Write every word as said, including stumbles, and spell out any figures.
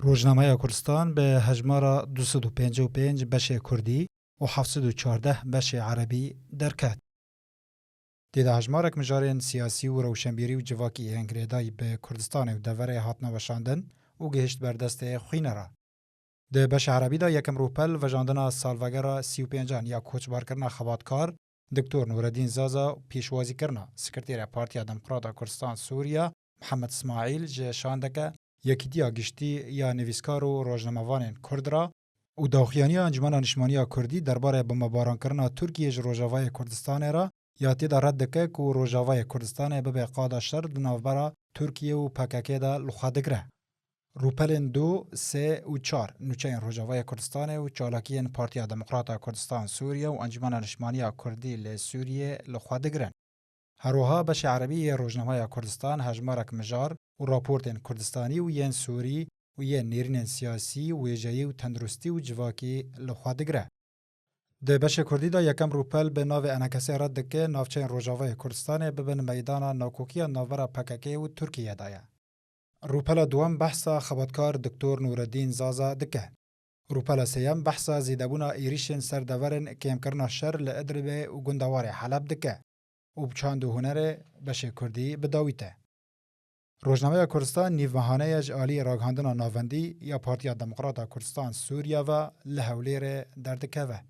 Rojnameya Kurdistan bi hejmara du sed û pêncî û pênc beşê kurdî û heft sed û çardeh beşê erebî derket. Tê de hejmarek mijarên siyasî û rewşenbîrî û civakî yên girêdayî bi Kurdistanê û deverê hatine weşandin û gihişt ber destê xwîne re. Di beşa erebî de yekem rûpel vejandina salvegera sî û pêncan ya koçbarkirina xebatkar Doktor Nureddîn Zaza û pêşwazîkirina Sekreterê Partiya Demokrata Kurdistan Sûriye Mihemed Smaîl ji şandeke Yekîtiya Giştî ya Nivîskar û Rojnamevanên Kurd re û daxuyaniya Encûmena Niştimaniya Kurdî derbarê bombebaran kirina Tirkiyê ji Rojavayê Kurdistanê re ya tê de red dike ku Rojavayê Kurdistanê bibe qada şer di navbera Tirkiye û P K K de li xwe digire. Rûpelên du, sê û çar nûçeyên Rojavayê Kurdistanê û çalakiyên Partiya Demokrata Kurdistan Sûriye û Encûmena Niştimaniya Kurdî li Sûriyê li xwe digirin. Her wiha beşê erebî yê Rojnameya Kurdistan hejmarek mijar û raportên Kurdistanî û yên Sûrî û yên nêrînên siyasî, wêjeyî û tenduristî û civakî li xwe digire. Di beşê kurdî de yekem rûpel bi navê enekesê red dike navçeyên Rojavayê Kurdistanê bibin meydana nakokiya navbera P K K û Tirkiyê de ye. Rûpela duwem behsa xebatkar Doktor Nureddîn Zaza dike. Rûpela sêyem behsa zêdebûna êrîşên ser deverên kêmkirina şer li Idlibê û gundewarê Heleb dike û bi çand û hunerê beşê kurdî bi dawî te. Rojnameya Kurdistan nîvmehane ye ji alî ragihandina navendî ya Partiya Demokrata Kurdistan Sûriye ve li Hewlêrê derdikeve.